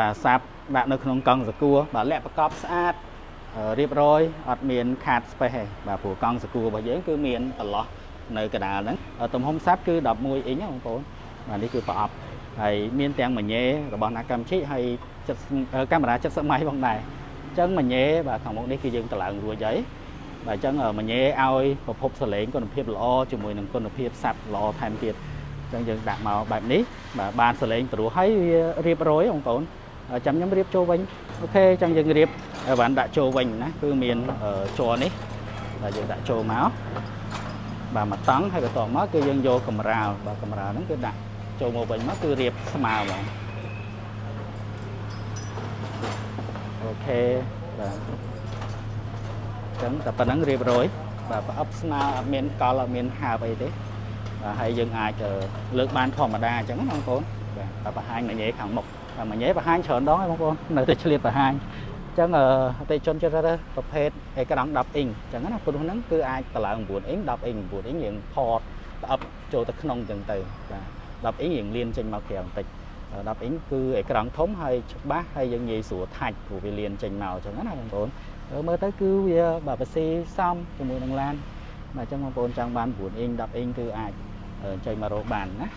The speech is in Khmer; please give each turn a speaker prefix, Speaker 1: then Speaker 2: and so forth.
Speaker 1: បាទសាប់ដាក់នៅក្នុងកង់សកួរបាទលាក់ប្រកបស្អាតរៀបរយអត់មានខាត space ទេបាទព្រោះកង់សកួររបស់យើងគឺមានប្រឡោះនៅកណ្ដាលហ្នឹងទំហំសាប់គឺ11អ៊ីងបងប្អូនបាទនេះគឺប្រអប់ហើយមានទាំងមញ៉េរបស់ Nakamichi ហើយកាមេរ៉ា70ម៉ៃផងដែរអញ្ចឹងមញ៉េបាទខាងមុខនេះគឺយើងតម្លើងរួចហើយបាទអញ្ចឹងមញ៉េឲ្យប្រភពសលេងគុណភាពល្អជាមួយនឹងគុណភាពសាប់ល្អថែមទៀតអញ្ចឹងយើងដាក់មកបែបនេះបាទបានសលេងព្រោះហើយវារៀបរយបងប្អូនចាំខ្ញុំរៀបចូលវិញ OK អញ្ចឹងយើងរៀបបានដាក់ចូលវិញណាគឺមានជ័រនេះបាទយើងដាក់ចូលមកបាទមកតង់ហើយបន្ទាប់មកគឺយើងយកកម្រាលបាទកម្រាលហ្នឹងគឺដាក់ចូលមកវិញមកគឺរៀបស្មើហ្មង OK បាទអញ្ចឹងតែប៉ុណ្្នឹងរៀបរយបាទប្រអប់ស្មើអត់មានកលអត់មានហើបអីទេបាទហើយយើងអាចលើកបានធម្មតាអញ្ចឹងណាបងប្អូនបាទបង្ហាញមញ៉េខាងមុខបាទមញ៉េបង្ហាញច្រើនដងហើយបងប្អូននៅតែឆ្លៀតបង្ហាញអញ្ចឹងអតិជនជ្រើសរើសប្រភេទអេក្រង់10អ៊ីងអញ្ចឹងណាព្រោះហ្នឹងគឺអាចតម្លើង9អ៊ីង10អ៊ីង9អ៊ីងយើងផតប្រអប់ចូលទៅក្នុងអញ្ចឹងទៅបាទ10អ៊ីងយើងលៀនចេញមកក្រៅបន្តិច10អ៊ីងគឺអេក្រង់ធំហើយច្បាស់ហើយយើងងាយស្រួលថាច់ព្រោះវាលៀនចេញមកអញ្ចឹងណាបងប្អូនមើលទៅគឺវាបាទបស៊ីសមជាមួយនឹងឡានបាទអញ្ចឹងបងប្អូនចង់បាន9អ៊ីង10អ៊ីងគឺអាចចេញមករកបានណា